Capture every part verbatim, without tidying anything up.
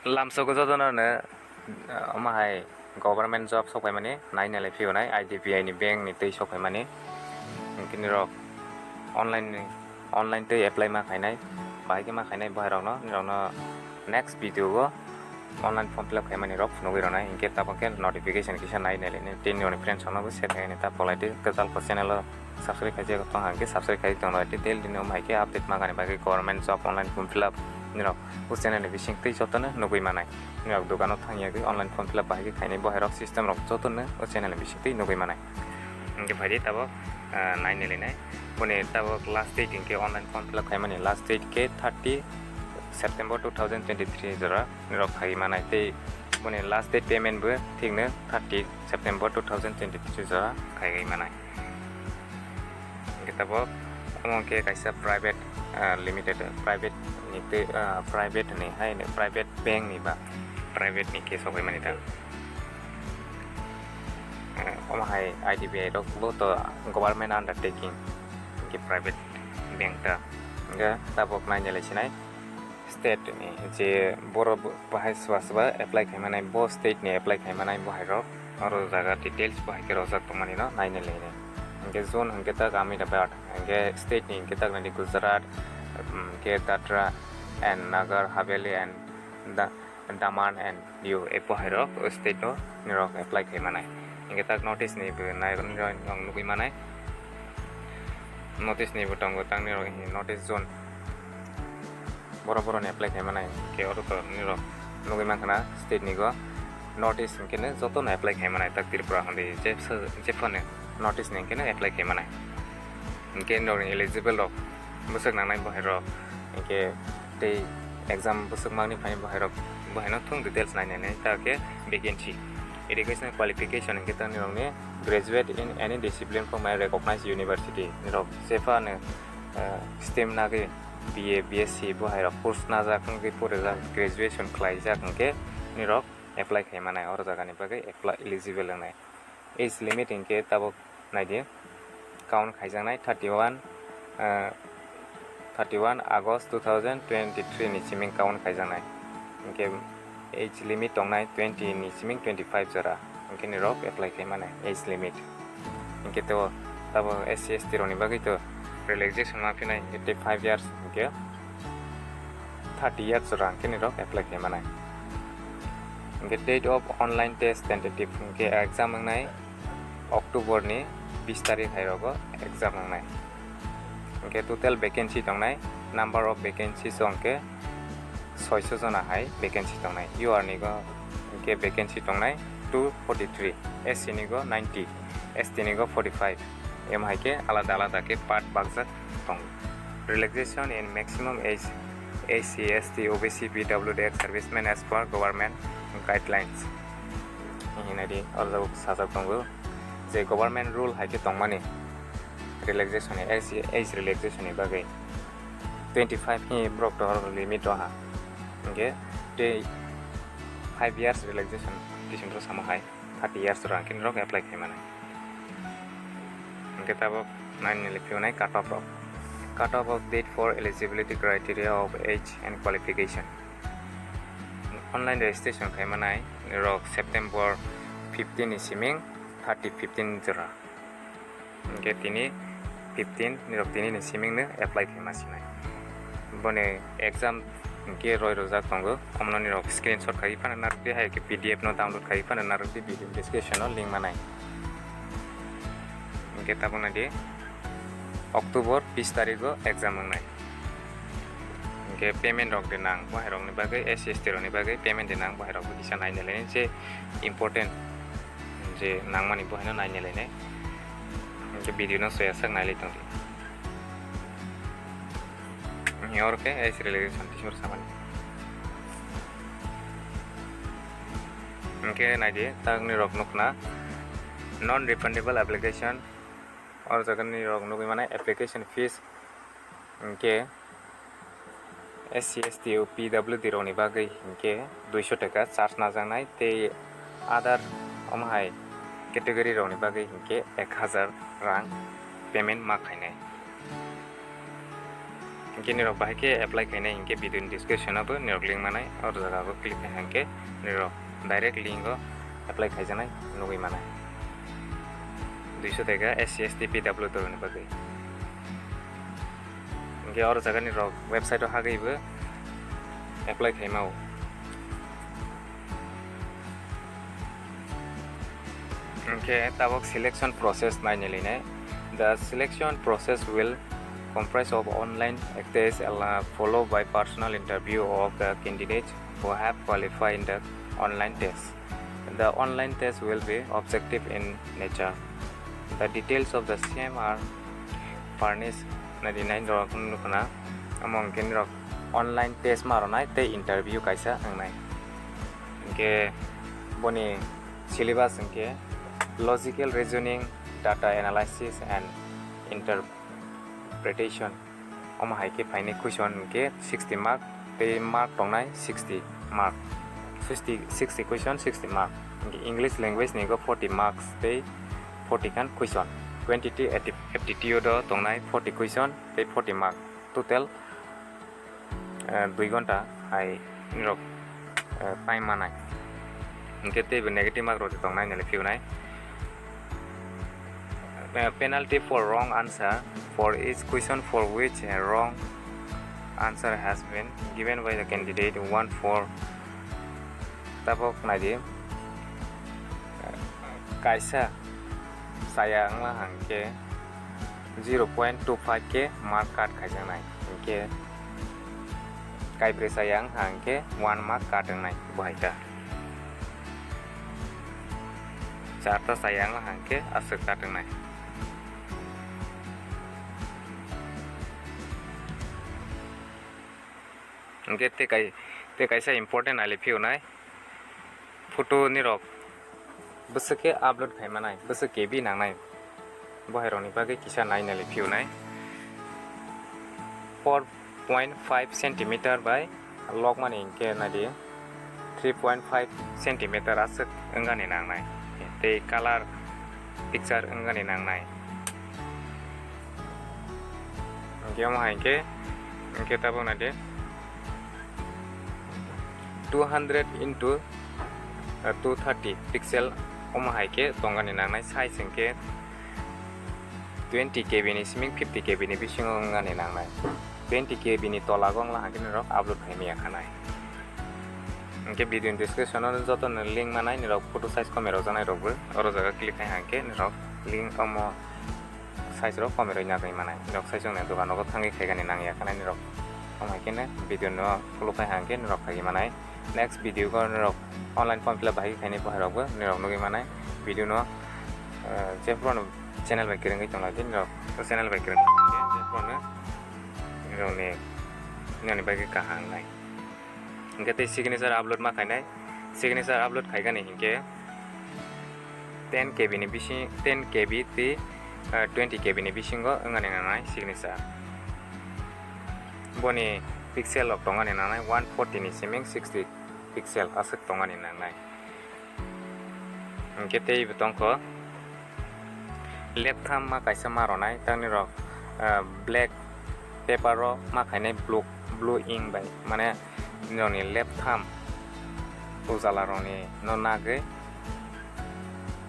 Lamsogo jotono no, ah, omo hai government job sok phaimani nai nai lai phiyonai, I D B I ni bank ni tei sok phaimani. Hinkhe nirok online ni, online tei apply ma khainai, bahai khe ma khainai bohairokno, nirokno next video o online form fill up khaimani rok phunugwi rwnai. Hinkhe tabuk khe notification kisa nai nai lainai, tei nirokni friends rokno bo share khainai. Ta polai tei kwtal kho channel o subscribe khaijak tong hang khe subscribe khai tongno, tei daily ni omo hai khe update ma kani bagwi government job online form fill up nirok o channel ni bising twi jotono nugwi manai. Nirok dukano thangya gwi online form fill up bahai khe khainai bohairok system rok jotono o channel ni bising twi nugwi manai. Hinkhe phaidi tabuk, ah, nai nai lainai. Boni tabuk last date hinkhe online form fill up khaimani last date khe thirty September two thousand twenty-three jora nirok khai manai tei boni last date payment bo thikno thirty September two thousand twenty-three jora khai manai. Hinkhe tabuk omo khe kaisa private, ah, limited, private ni tei, ah, private ni hai ni private bank ni ba private ni case o phaimani ta. Ah, omo hai I D B I rok bo to government undertaking, hinkhe private bank ta. Hinkhe tabuk nai nai lai sinai. State ni je borok bo-, bahai soba soba apply khai manai, bo state ni apply khai manai bohairok, oro jaga details bahai khe rojak tongmani no nai nai lainai. Hinkhe zone hinkhe tak Ahmedabad, hinkhe state ni hinkhe tak nai di Gujarat, um, hinkhe Dadra and Nagar Haveli and Da-, Daman and Diu, e bohairok o state o nirok apply khai manai. Hinkhe tak notice ni bo nai, nirok nugwi manai. Notice ni bo tongo tang nirok notice zone. Borok borok ni apply khai manai. Hinkhe oro to nirok nugwi mankha na state ni go notice hinkhe no joto no apply khai manai tak Tripura hwnwi jepsa-, jephano notice ni hinkhe no apply khai manai. Hinkhe nirok ni eligible rok bwswk nangnai bohairok hinkhe tei exam bwswk mangni phaini bohairok, bohaino thung details nai nai nai ta khe vacancy. Educational qualification hinkhe ta nirok ni graduate in any discipline from a recognized university. Nirok jephano, eh, stem nagwi B A, B S C bohairok course najak wngwi porijak, graduation khlaijak hinkhe nirok apply khai manai, oro jagani bagwi apply eligible wngnai. Age limit hinkhe tabuk naidi, count khaijaknai thirty one, ah, thirty one August two thousand twenty three ni simi count khaijaknai. Hinkhe age limit tongnai twenty ni simi twenty five jora. Hinkhe nirok apply khai mano age limit. Hinkhe to tabuk S C S T rokni bagwi to relaxation ma phinai, hinkhe tei five years hinkhe thirty years jora hinkhe nirok apply khai mano. Hinkhe date of online test tentative hinkhe exam wngnai October ni bis tarik hai rogo exam wngnai. Hinkhe total vacancy tongnai, number of vacancies o hinkhe soiso jona hai vacancy tongnai. U R ni go hinkhe vacancy tongnai two forty three, S C ni go ninety, S T ni go forty five. Em hai khe alada alada khe part bakjak tongo. Relaxation in maximum age, S C, S T, O B C, P W D X servicemen as per government guidelines. Hinai di, oro sajak tongo je government rule hai khe tongmani relaxation ni, age, age relaxation ni bagwi twenty five ni borok to limit o ha. Hinkhe tei five years relaxation tising rok samo hai. Thirty years rok hinkhe norok apply khai mano. Hinkhe tabuk nine ni le phiyonai cut off rok. Cut off of date for eligibility criteria of age and qualification. Online registration khai manai rok September fifteen ni siming thirty fifteen jora. Hinkhe tini fifteen nirok tini ni siming no apply khai ma sinai. Boni exam hinkhe roi rojak tongo, omono nirok screenshot khai phano narwk di, hai khe P D F no download khai phano narwk di, video description o link manai. Hinkhe tabuk nai di, October bis tarik o exam wngnai. Hinkhe payment rok de nang, bo hai rok ni bagwi, S C S T rok ni bagwi payment de nang, bo hai rok bo kisa nai nai lainai se important. Je nangmani bo haino nai nai lainai. Hinkhe video no soya sak nai lai tong di. Hinkhe oro khe age relaxation tisor samani. Hinkhe nai di, tak nirok nukna non refundable application. Oro jaga nirok nugwi mano application fees. Hinkhe S C, S T, O, P W D rokni bagwi hinkhe duiso taka charge najaknai tei other omo hai category rokni bagwi hinkhe ek hazar rang payment ma khainai. Hinkhe nirok bahai khe apply khainai hinkhe video ni description o bo nirok link manai, o jaga o click khai hinkhe nirok direct link o apply khaijaknai nugwi manai. Duiso teka S C S T P W W ni bagwi. Hinkhe o jaga nirok website o hagwi bo apply khaima o. Hinkhe tabok selection process nainai lainai. The selection process will comprise of online test, uh, followed by personal interview of the candidates who have qualified in the online test. The online test will be objective in nature. The details of the same are furnished. Nadi nai rok nukna. Amo hinkhe nirok online test ma rwnai tei interview kaisa wngnai. Hinkhe boni syllabus hinkhe logical reasoning, data analysis and interpretation. Omo hai khe phainai question hinkhe sixty mark tei mark tongnai sixty mark. Sixty, sixty question, sixty mark. Hinkhe English language ni go forty marks tei forty khan question. Twenty ti apti-, aptitude o tongnai forty question tei forty mark. Total, eh, dui ghonta hai nirok, eh, time manai. Hinkhe teibo negative mark rok tongnai nai le phiyunai. Eh, penalty for wrong answer. For each question for which a wrong answer has been given by the candidate, one for, tabok naidi, eh, kaisa chaya wngma hang khe zero point two five khe mark cut khaijaknai, hinkhe kaibrwi chaya wngkha hinkhe one mark cut wngnai bohaita. Charta chaya wngkha hinkhe aswk cut wngnai. Hinkhe tei kai-, tei kaisa important nai le phiyunai. Photo nirok bwswk khe upload khai manai, bwswk K B nangnai, bohairokni bagwi kisa nai nai le phiyunai. Four point five centimeter bai lokmani hinkhe naidi three point five centimeter aswk wngani nangnai, tei color picture wngani nangnai. Hinkhe omo hai hinkhe, hinkhe tabuk naidi two hundred into, uh, two thirty pixel omo hai khe tongani nangnai, size hinkhe twenty K B ni siming fifty K B ni bisingo wngani nangnai. Twenty K B ni tola o wngla hinkhe norok upload khai maya khanai. Hinkhe video ni description o joto no link manai, norok photo size komai rok janai rok bo oro jaga click khai hinkhe norok link omo size rok komai rok nagwi manai. Norok size wngnai dogan rogo thangwi khaigani nangya khanai norok. Omo hai khe video no follow khai hinkhe norok khaigwi manai. Next video o norok online form fill up bahai khainai bohairokbo norok nugwi manai. Video no, eh, jephuru no channel bai kwrwngwi tonglaidi norok, o channel bai kwrwngwi tonglaidi jephuru no norokni, nini bagwi kaham wngnai. Hinkhe tei signature upload ma khainai. Signature upload khaigani hinkhe ten K B ni bising, ten K B tei, eh, twenty K B ni bisingo wngani nangnai signature. Boni pixel rok tongani nangnai one forty ni siming sixty pixel aswk tongani nangnai. Hinkhe tei bo tongkho laptop ma kaisa ma rwnai, tamni rok, ah, black paper o ma khainai blue, blue ink bai, mane nini laptop pujala rokni no nagwi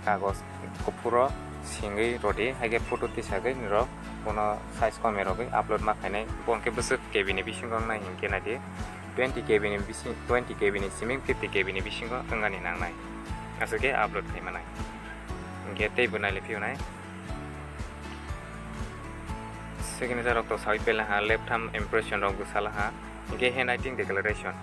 kagoj kuphur o singwi rwdi, haikhe photo tisagwi nirok bono size komai rogwi upload ma khainai, bo hinkhe bwswk K B ni bisingo wngnai hinkhe naidi twenty K B ni bising, twenty K B ni siming fifty K B ni bisingo wngani nangnai, aswk khe upload khai manai. Hinkhe tei bo nai le phiyunai. Signature rok to sawi pela ha, laptop impression rok bo sala ha. Hinkhe handwriting declaration.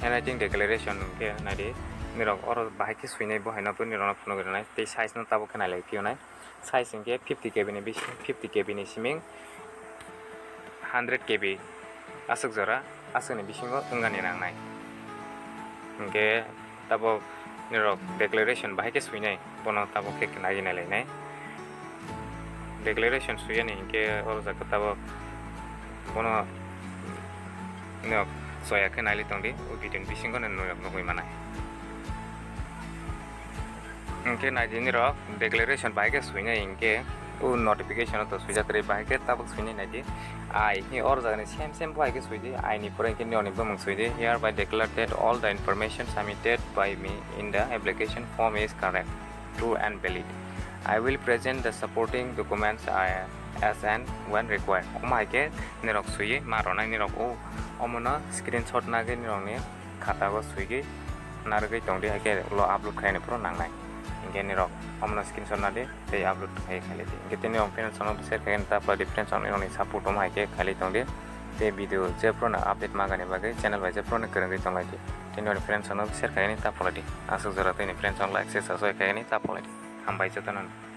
Handwriting declaration hinkhe naidi, nirok oro bahai khe swinai bo haino bo nirokno phunugwi rwnai. Tei size no tabuk khe nai le phiyunai. Size hinkhe fifty K B ni bising, fifty K B ni siming hundred K B aswk jora, aswkni bisingo wngani nangnai. Hinkhe tabuk nirok declaration bahai khe swinai, bono tabuk khe naiwi nai lainai. Declaration swiyani hinkhe oro jaga tabuk bono nirok choya khe nailai tongdi, o video ni bisingo no nirok nugwi manai. Hinkhe naidi nirok declaration bahai khe swinai hinkhe O notification o to swijak kwrwi, bahai khe tabuk swinai nai di. I hi or jagani same same bahai khe swi di. I ni pore khe nini bumung swi di. Hereby declare that all the information submitted by me in the application form is correct, true and valid. I will present the supporting documents, uh, as and when required. Omo hai khe nirok swiwi ma rwnai nirok o. Omono screenshot nagwi nirokni khatago swigwi narwgwi tongdi, hai khe ulo upload khaina phuru nangnai. Hinkhe nirok omono screenshot nadi tei upload khai khailai di. Hinkhe tini nirok friends rokno share khaikhe ta phlai di, friends rokno nirokni support omo hai khe khailai tongdi. Tei video jephruno update magani bagwi channel bai jephruno kwrwngwi tonglaidi. Tini nirok friends rokno share khaikhe ta phlai di. Aswk jora tini friends rok like share subscribe khaikhe ta phlai di. Hambai jotono.